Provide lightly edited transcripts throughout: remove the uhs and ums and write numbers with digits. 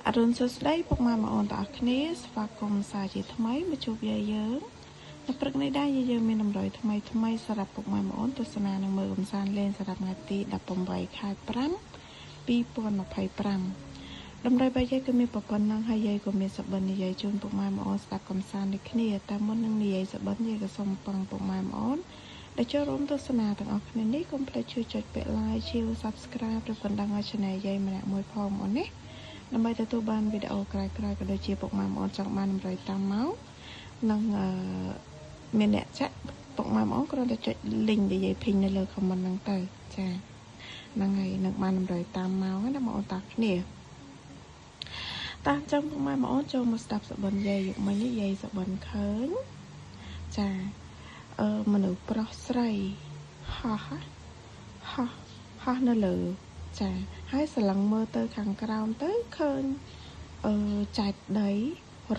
អរុណសួស្តីពុកម៉ែបងប្អូនទាំងអស់គ្នាស្វាគមន៍សាជាថ្មីមកជួបយាយយើងនៅព្រឹកនេះដែរយាយយើងមានតម្រុយថ្មីថ្មីសម្រាប់ពុកម៉ែបងប្អូនទស្សនានិងមើលកម្សាន្តលេងសម្រាប់ថ្ងៃទី18ខែ5 2025តម្រុយរបស់យាយគឺមានប៉ុណ្ណឹងហើយយាយក៏មានសបិននិយាយជូនពុកម៉ែបងប្អូនស្ដាប់កម្សាន្តដូចគ្នាតែមុននឹងនិយាយសបិនយាយក៏សូមពឹងពុកម៉ែបងប្អូនដែលចូលរួមទស្សនាទាំងអស់គ្នានេះកុំភ្លេចជួយចុចពាក្យ like ជា Subscribe ឬកណ្ដឹងឲ្យ Channel យាយម្នាក់មួយផងបងប្អូនណាដើម្បីទទួលបានវីដេអូក្រោយៗក៏ដូចជាពុកម៉ែបងប្អូនចង់បានតម្រុយតាមមកនិងអឺមានអ្នកចាក់ពុកម៉ែបងប្អូនគ្រាន់តែចុច link ដែលយាយ pin នៅលើ comment ហ្នឹងទៅចាហ្នឹងហើយនឹងបានតម្រុយតាមមកណាបងប្អូនតាគ្នាតាចឹងពុកម៉ែបងប្អូនចូលមកស្ដាប់សបិនយាយយកមិញនេះយាយសបិនឃើញចាអឺមនុស្សប្រុសស្រីហោះហោះហោះនៅលើចាហើយស្រឡឹងមើលទៅខាងក្រោមទៅឃើញអឺចាច់ដី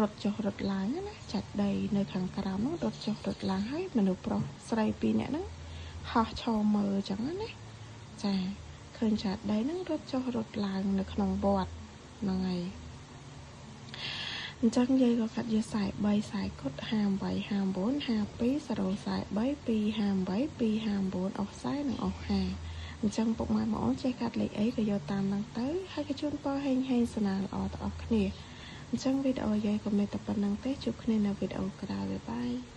រត់ចុះរត់ឡើងណាចាច់ដីនៅខាងក្រោមហ្នឹងរត់ចុះរត់ឡើងហើយមនុស្សប្រុសស្រីពីរនាក់ហ្នឹងហោះឈរមើលចឹងណាចាឃើញចាត់ដីហ្នឹងរត់ចុះរត់ឡើងនៅក្នុងវត្តហ្នឹងហើយអញ្ចឹងយាយក៏កាត់យក43 40គុត58 59 52 043 258 259អស់40និងអស់50អញ្ចឹងពុកម៉ែបងអូនចេះកាត់លេខអីក៏យកតាមហ្នឹងទៅហើយក៏ជូនពរហេងហេងសនាល្អទាំងអស់គ្នាអញ្ចឹងវីដេអូយាយក៏មានតែប៉ុណ្្នឹងទេជួបគ្នានៅវីដេអូក្រោយបាយបាយ។